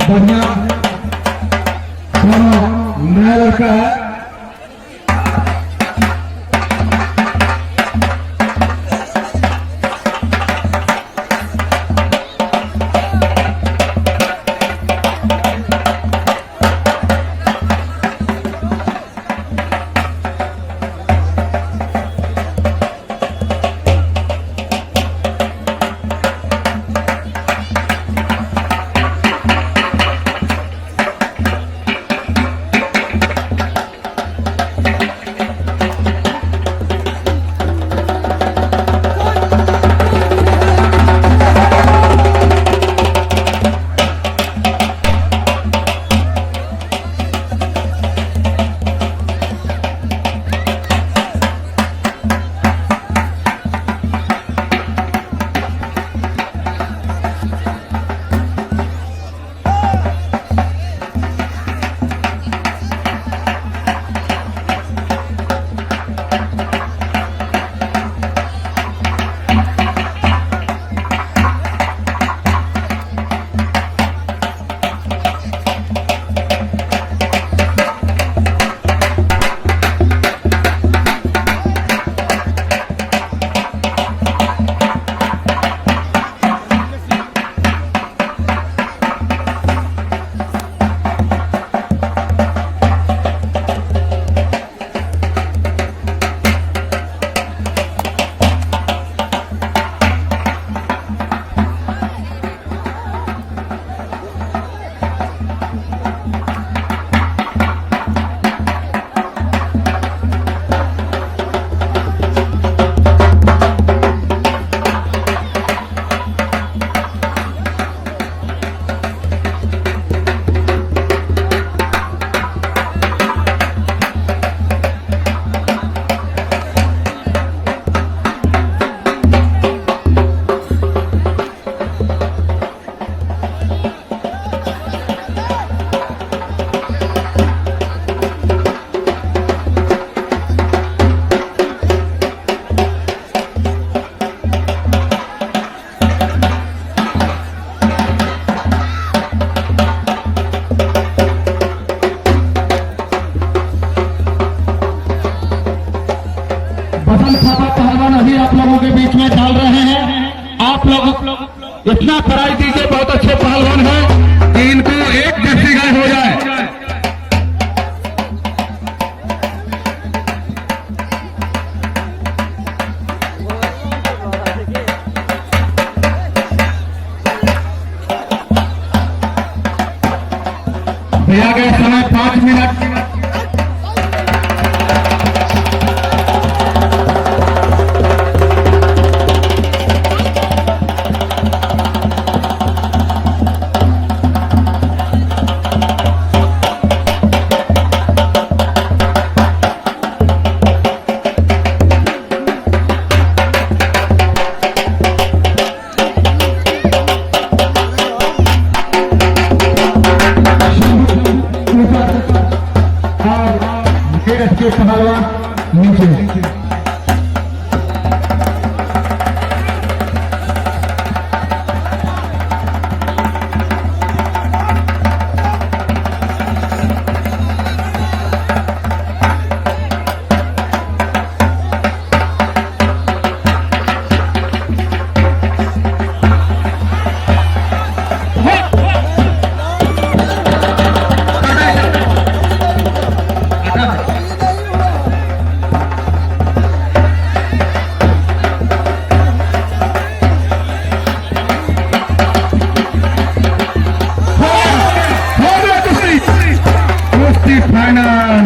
बढ़िया दोनों नया लड़का है। बसंत थापा पहलवान अभी आप लोगों के बीच में डाल रहे हैं। आप लोग इतना प्राइज दीजिए, बहुत अच्छे पहलवान हैं कि इनको एक जर्सी गाय हो जाए। दिया गया समय 5 मिनट। ऊपर और मेरठ के पहलवान नीचे। हो गया कुश्ती, कुश्ती फाइनल।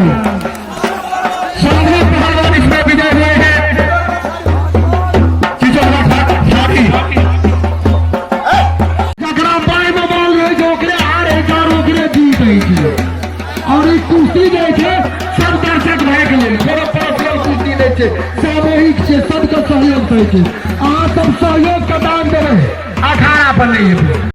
शंभू पहलवान इसमें विजय हुए हैं। चिचोला ठाठी। जकरा बाई में बॉल रहे छै, ओकरे हार छै और ओकरे जीत होइ छै। और ई कुश्ती जे छै, सब दर्शक भए के लेल कोनो पर्सनल कुश्ती नहि छै, सामूहिक छै। सबके सहयोग होइ छै। अहाँ सब सहयोग के दान देबै, अखाड़ा पर नहि एबै।